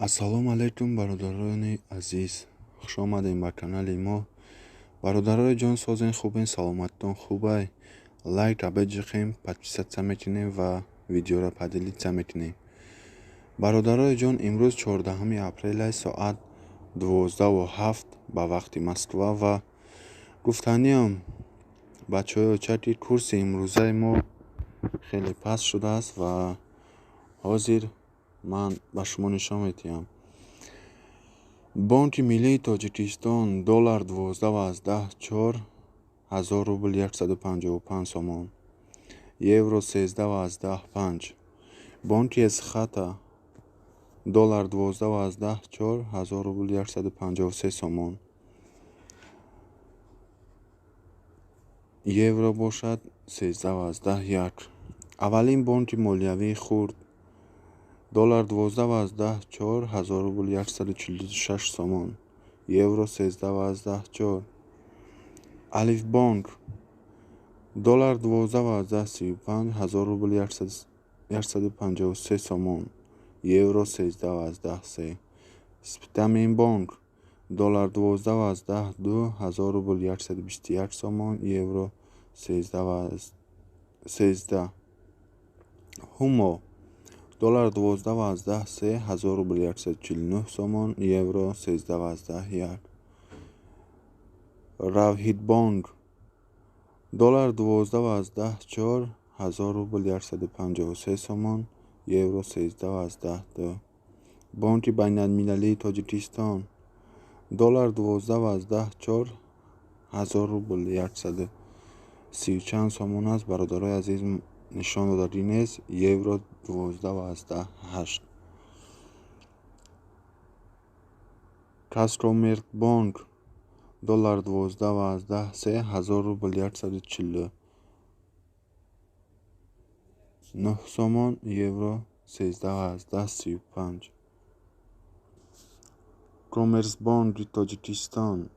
Ассалому алайкум, бародарони азиз, хуш омадем ба канали мо. Бародарои ҷон, созен, хубен, саломатитон хубай? Лайка беҷиқем, подписаться мекунем ва видеоро поделиться мекунем. Бародарои ҷон, имрӯз 14 апрелай, соат 12:07 ба вақти Москва. Ва гуфтаниам, бачаҳои оча, ки курси имрӯзаи мо хеле паст шудааст ва ҳозир ман ба шумо нишон медиҳам. Бонки миллии Тоҷикистон: доллар 12,4, 1000 рубл 155 сомон, евро 13,5. Бонки Эсхата: доллар 12,4, 1000 рубл 153 сомон, евро бошад 13,1. Аввалин бонки молиявии хурд: доллар 12,4, 1000 рубл 146 сомон, евро 13,4. Алифбонк: доллар 12,35, 1000 рубл 153 сомон, евро 13,3. Спитаменбонк: доллар 12,2, 1000 рубл 121 сомон, евро 13. Ҳумо: доллар 12,3, 1000 рубл 149 сомон, евро 13,1. Равҳидбонк: доллар 12,4, 1000 рубл 153 сомон, евро 13,2. Бонки байналмилалии Тоҷикистон: доллар 12,4, 1000 рубл 130 чанд сомон аст, бародарои азиз, нишон додагӣ нест, евро 12,8. Казкоммерцбонк: доллар 12,3, 1000 рубл 149 сомон, евро 13,35. Коммерсбонки Тоҷикистон: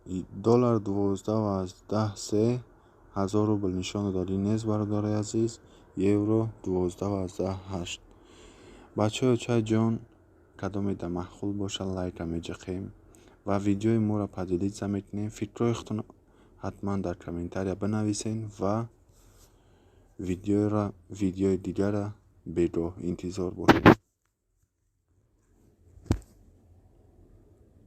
доллар 12,3, 1000 рубл нишон додагӣ нест, бародарои азиз, евро 12,8. Бачаҳои очаи ҷон, кадомеда маъқул бошад, лайка меҷиқем ва видеои моро поделиться мекунем. Фикрҳои худтон ҳатман дар комментария бинависен ва видеои дигара бегоҳ интизор бошед.